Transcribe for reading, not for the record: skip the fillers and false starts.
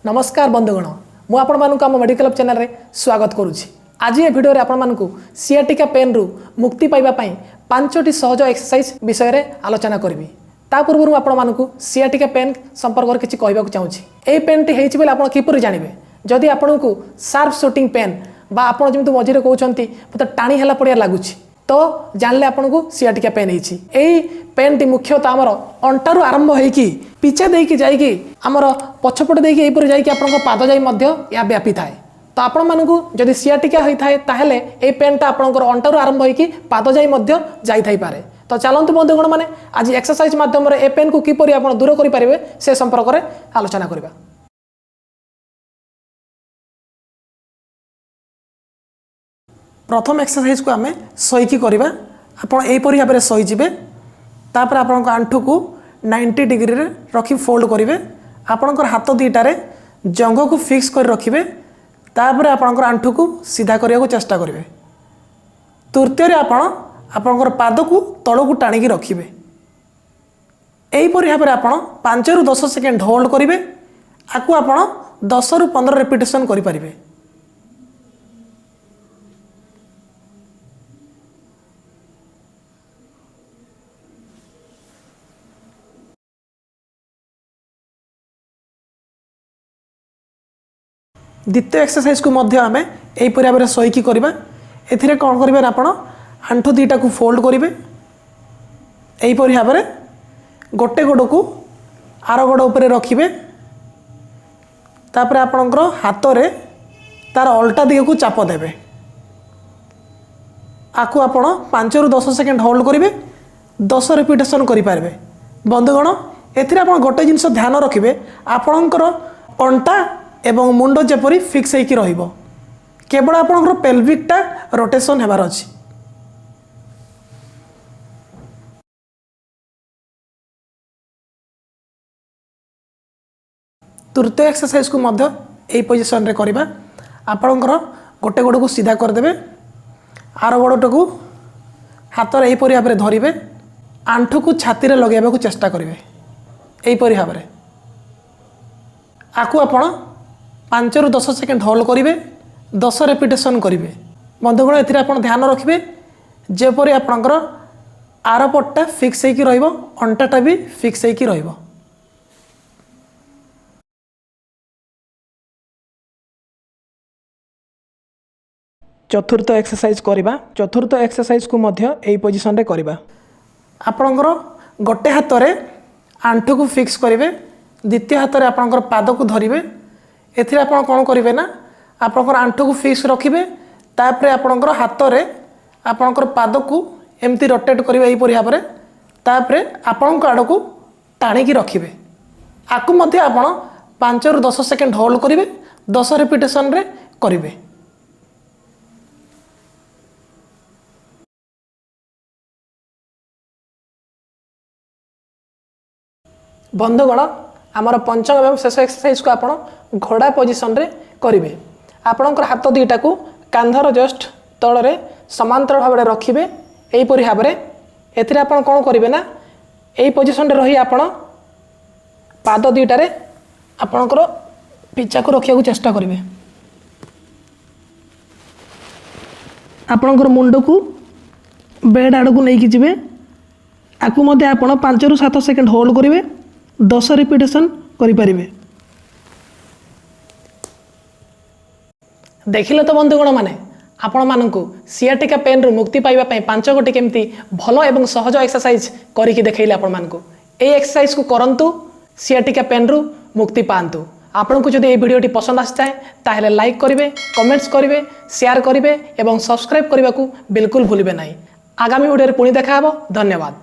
ନମସ୍କାର ବନ୍ଧୁଗଣ, ମୁଁ ଆପଣମାନଙ୍କୁ ଆମ ମେଡ଼ିକାଲ ଚ୍ୟାନେଲରେ ସ୍ୱାଗତ କରୁଛି। ଆଜି ଏ ଭିଡ଼ିଓରେ ଆପଣମାନଙ୍କୁ ସିଆଟିକା ପେନ୍ରୁ ମୁକ୍ତି ପାଇବା ପାଇଁ ପାଞ୍ଚଟି ସହଜ ଏକ୍ସରସାଇଜ୍ ବିଷୟରେ ଆଲୋଚନା କରିବି। ତା ପୂର୍ବରୁ ମୁଁ ଆପଣମାନଙ୍କୁ ସିଆଟିକା ପେନ୍ ସମ୍ପର୍କରେ କିଛି କହିବାକୁ ଚାହୁଁଛି। ଏହି ପେନ୍ଟି ହେଇଛି ବୋଲି ଆପଣ କିପରି ଜାଣିବେ? ଯଦି ଆପଣଙ୍କୁ ସାର୍ପ ସୁଟିଂ ପେନ୍ ବା ଆପଣ ଯେମିତି ମଝିରେ କହୁଛନ୍ତି, ମୋତେ ଟାଣି ହେଲା ପଡ଼ିଆ ଲାଗୁଛି, ତ ଜାଣିଲେ ଆପଣଙ୍କୁ ସିଆଟିକା ପେନ୍ ହେଇଛି। ଏଇ ପେନ୍ଟି ମୁଖ୍ୟତଃ ଆମର ଅଣ୍ଟାରୁ ଆରମ୍ଭ ହେଇକି ପିଛା ଦେଇକି ଯାଇକି ଆମର ପଛପଟ ଦେଇକି ଏହିପରି ଯାଇକି ଆପଣଙ୍କ ପାଦ ଯାଇ ମଧ୍ୟ ଏହା ବ୍ୟାପିଥାଏ। ତ ଆପଣମାନଙ୍କୁ ଯଦି ସିଆଟିକା ହୋଇଥାଏ, ତାହେଲେ ଏଇ ପେନ୍ଟା ଆପଣଙ୍କର ଅଣ୍ଟାରୁ ଆରମ୍ଭ ହେଇକି ପାଦ ଯାଇ ମଧ୍ୟ ଯାଇଥାଇପାରେ। ତ ଚାଲନ୍ତୁ ବନ୍ଧୁଗଣ ମାନେ, ଆଜି ଏକ୍ସରସାଇଜ୍ ମାଧ୍ୟମରେ ଏ ପେନ୍କୁ କିପରି ଆପଣ ଦୂର କରିପାରିବେ, ସେ ସମ୍ପର୍କରେ ଆଲୋଚନା କରିବା। ପ୍ରଥମ ଏକ୍ସରସାଇଜକୁ ଆମେ ଶୋଇକି କରିବା। ଆପଣ ଏହିପରି ଭାବରେ ଶୋଇଯିବେ। ତାପରେ ଆପଣଙ୍କ ଆଣ୍ଠୁକୁ 90 ଡିଗ୍ରୀରେ ରଖି ଫୋଲ୍ଡ କରିବେ। ଆପଣଙ୍କର ହାତ ଦୁଇଟାରେ ଜଙ୍ଘକୁ ଫିକ୍ସ କରି ରଖିବେ। ତାପରେ ଆପଣଙ୍କର ଆଣ୍ଠୁକୁ ସିଧା କରିବାକୁ ଚେଷ୍ଟା କରିବେ। ତୃତୀୟରେ ଆପଣ ଆପଣଙ୍କର ପାଦକୁ ତଳକୁ ଟାଣିକି ରଖିବେ। ଏହିପରି ଭାବରେ ଆପଣ 5ରୁ 10 ସେକେଣ୍ଡ ହୋଲ୍ଡ କରିବେ। ଆକୁ ଆପଣ 10ରୁ 15 ରିପିଟେସନ୍ କରିପାରିବେ। ଦ୍ୱିତୀୟ ଏକ୍ସରସାଇଜକୁ ମଧ୍ୟ ଆମେ ଏହିପରି ଭାବରେ ଶୋଇକି କରିବା। ଏଥିରେ କ'ଣ କରିବେ ନା, ଆପଣ ଆଣ୍ଠୁ ଦୁଇଟାକୁ ଫୋଲ୍ଡ କରିବେ। ଏହିପରି ଭାବରେ ଗୋଟେ ଗୋଡ଼କୁ ଆର ଗୋଡ଼ ଉପରେ ରଖିବେ। ତାପରେ ଆପଣଙ୍କର ହାତରେ ତାର ଅଲଟା ଦିଗକୁ ଚାପ ଦେବେ। ଆକୁ ଆପଣ 5ରୁ 10 ସେକେଣ୍ଡ ହୋଲ୍ଡ କରିବେ, 10 ରିପିଟେସନ୍ କରିପାରିବେ। ବନ୍ଧୁଗଣ, ଏଥିରେ ଆପଣ ଗୋଟେ ଜିନିଷ ଧ୍ୟାନ ରଖିବେ, ଆପଣଙ୍କର ଅଣ୍ଟା ଏବଂ ମୁଣ୍ଡ ଯେପରି ଫିକ୍ସ ହେଇକି ରହିବ। କେବଳ ଆପଣଙ୍କର ପେଲଭିକ୍ଟା ରୋଟେସନ୍ ହେବାର ଅଛି। ତୃତୀୟ ଏକ୍ସରସାଇଜକୁ ମଧ୍ୟ ଏଇ ପୋଜିସନରେ କରିବା। ଆପଣଙ୍କର ଗୋଟେ ଗୋଡ଼କୁ ସିଧା କରିଦେବେ, ଆର ଗୋଡ଼ଟାକୁ ହାତରେ ଏହିପରି ଭାବରେ ଧରିବେ, ଆଣ୍ଠୁକୁ ଛାତିରେ ଲଗାଇବାକୁ ଚେଷ୍ଟା କରିବେ ଏହିପରି ଭାବରେ। ଆକୁ ଆପଣ 5ରୁ 10 ସେକେଣ୍ଡ ହୋଲ୍ଡ କରିବେ, 10 ରିପିଟେସନ୍ କରିବେ। ବନ୍ଧୁଗଣ, ଏଥିରେ ଆପଣ ଧ୍ୟାନ ରଖିବେ ଯେପରି ଆପଣଙ୍କର ଆର ପଟଟା ଫିକ୍ସ ହେଇକି ରହିବ, ଅଣ୍ଟାଟା ବି ଫିକ୍ସ ହେଇକି ରହିବ। ଚତୁର୍ଥ ଏକ୍ସରସାଇଜ୍ କରିବା। ଚତୁର୍ଥ ଏକ୍ସରସାଇଜ୍କୁ ମଧ୍ୟ ଏଇ ପୋଜିସନରେ କରିବା। ଆପଣଙ୍କର ଗୋଟେ ହାତରେ ଆଣ୍ଠୁକୁ ଫିକ୍ସ କରିବେ, ଦ୍ୱିତୀୟ ହାତରେ ଆପଣଙ୍କର ପାଦକୁ ଧରିବେ। ଏଥିରେ ଆପଣ କ'ଣ କରିବେ ନା, ଆପଣଙ୍କର ଆଣ୍ଠୁକୁ ଫିକ୍ସ ରଖିବେ। ତାପରେ ଆପଣଙ୍କର ହାତରେ ଆପଣଙ୍କର ପାଦକୁ ଏମିତି ରୋଟେଟ୍ କରିବେ ଏହିପରି ଭାବରେ। ତାପରେ ଆପଣଙ୍କ ଆଡ଼କୁ ଟାଣିକି ରଖିବେ। ଆକୁ ମଧ୍ୟ ଆପଣ 5ରୁ 10 ସେକେଣ୍ଡ ହୋଲ୍ଡ କରିବେ, 10 ରିପିଟେସନରେ କରିବେ। ବନ୍ଧୁଗଣ, ଆମର ପଞ୍ଚମ ଏବଂ ଶେଷ ଏକ୍ସରସାଇଜକୁ ଆପଣ ଘୋଡ଼ା ପୋଜିସନରେ କରିବେ। ଆପଣଙ୍କର ହାତ ଦୁଇଟାକୁ କାନ୍ଧର ଜଷ୍ଟ ତଳରେ ସମାନ୍ତର ଭାବରେ ରଖିବେ ଏହିପରି ଭାବରେ। ଏଥିରେ ଆପଣ କ'ଣ କରିବେ ନା, ଏଇ ପୋଜିସନରେ ରହି ଆପଣ ପାଦ ଦୁଇଟାରେ ଆପଣଙ୍କର ପିଚାକୁ ରଖିବାକୁ ଚେଷ୍ଟା କରିବେ। ଆପଣଙ୍କର ମୁଣ୍ଡକୁ ବେଡ୍ ଆଡ଼କୁ ନେଇକି ଯିବେ। ଆକୁ ମଧ୍ୟ ଆପଣ 5ରୁ 7 ସେକେଣ୍ଡ ହୋଲ୍ଡ କରିବେ, 10 ରିପିଟେସନ୍ କରିପାରିବେ। ଦେଖିଲେ ତ ବନ୍ଧୁଗଣ ମାନେ, ଆପଣମାନଙ୍କୁ ସିଆଟିକା ପେନ୍ରୁ ମୁକ୍ତି ପାଇବା ପାଇଁ ପାଞ୍ଚ ଗୋଟି କେମିତି ଭଲ ଏବଂ ସହଜ ଏକ୍ସରସାଇଜ୍ କରିକି ଦେଖେଇଲେ ଆପଣମାନଙ୍କୁ। ଏଇ ଏକ୍ସରସାଇଜ୍କୁ କରନ୍ତୁ, ସିଆଟିକା ପେନ୍ରୁ ମୁକ୍ତି ପାଆନ୍ତୁ। ଆପଣଙ୍କୁ ଯଦି ଏହି ଭିଡ଼ିଓଟି ପସନ୍ଦ ଆସିଥାଏ, ତାହେଲେ ଲାଇକ୍ କରିବେ, କମେଣ୍ଟସ୍ କରିବେ, ସେୟାର କରିବେ ଏବଂ ସବସ୍କ୍ରାଇବ୍ କରିବାକୁ ବିଲକୁଲ ଭୁଲିବେ ନାହିଁ। ଆଗାମୀ ଭିଡ଼ିଓରେ ପୁଣି ଦେଖା ହେବ। ଧନ୍ୟବାଦ।